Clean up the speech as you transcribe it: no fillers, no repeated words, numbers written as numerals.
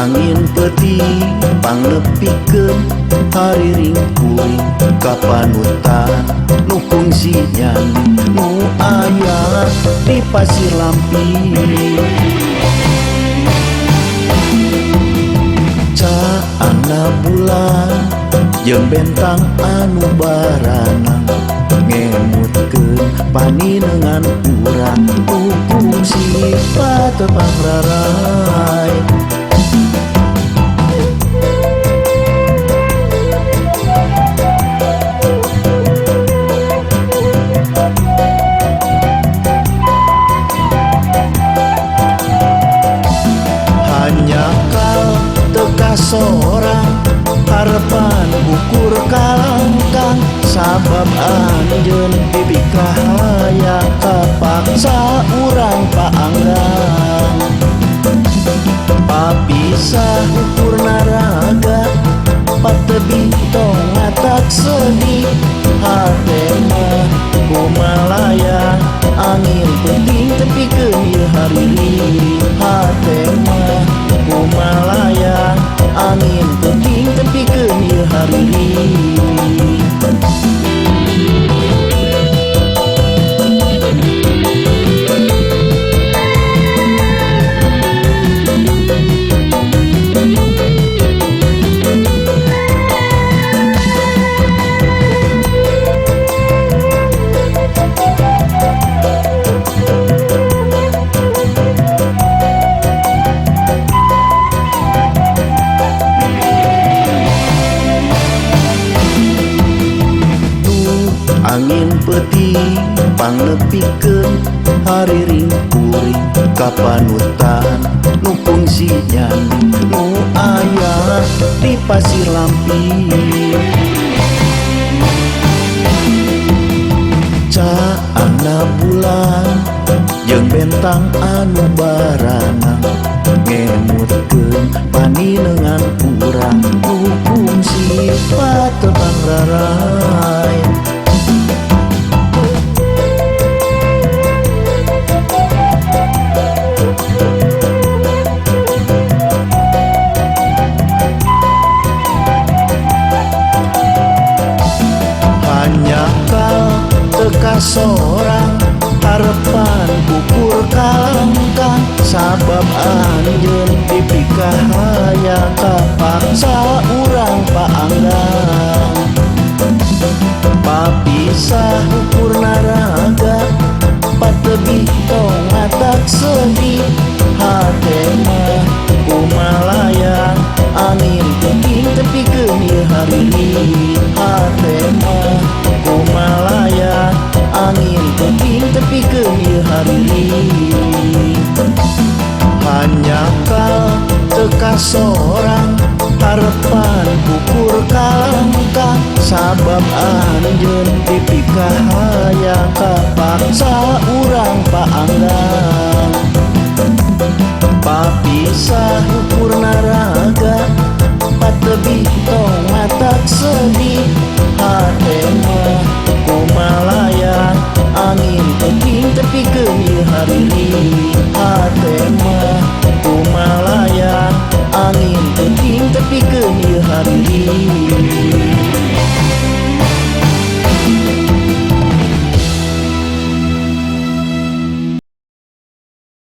Angin peuting panglepikeun hariring kuring ka panutan nu kungsi nyani nu aya di Pasir Lampir. Caana bulan jeung bentang anu baranang ngemutkeun paninengan urang nu kungsi patepang rarai. Hanjakal teu kasorang harepan ukur kalangkang sabab anjeun dipikahayang kapaksa urang paanggang. Papisah ukur naraga patebi tong ngatak sedih hate mah kumalaya angin peuting tepikeun ieu hariri. Hate mah kumalaya angin peuting tepikeun ieu hariri. Angin peuting panglepikeun hariring kuring ka panutan nu kungsi nyani nu aya di Pasir Lampir. Caana bulan jeung bentang anu baranang ngemutkeun paninengan urang nu kungsi patepang rarai. Hanjakal teu kasorang harepan ukur kalangkang sabab anjeun dipikahayang kapaksa urang paanggang. Papisah ukur naraga patebi tong ngatak sedih hate mah kumalaya angin peuting tepikeun ieu hariri. Hate mah kumalaya angin peuting tepikeun ieu hariri. Hanjakal teu kasorang harepan ukur kalangkang sabab anjeun dipikahayang kapaksa urang paanggang. Papisah ukur naraga patebi tong ngatak sedih hate mah kumalaya angin peuting tepikeun ieu hariri.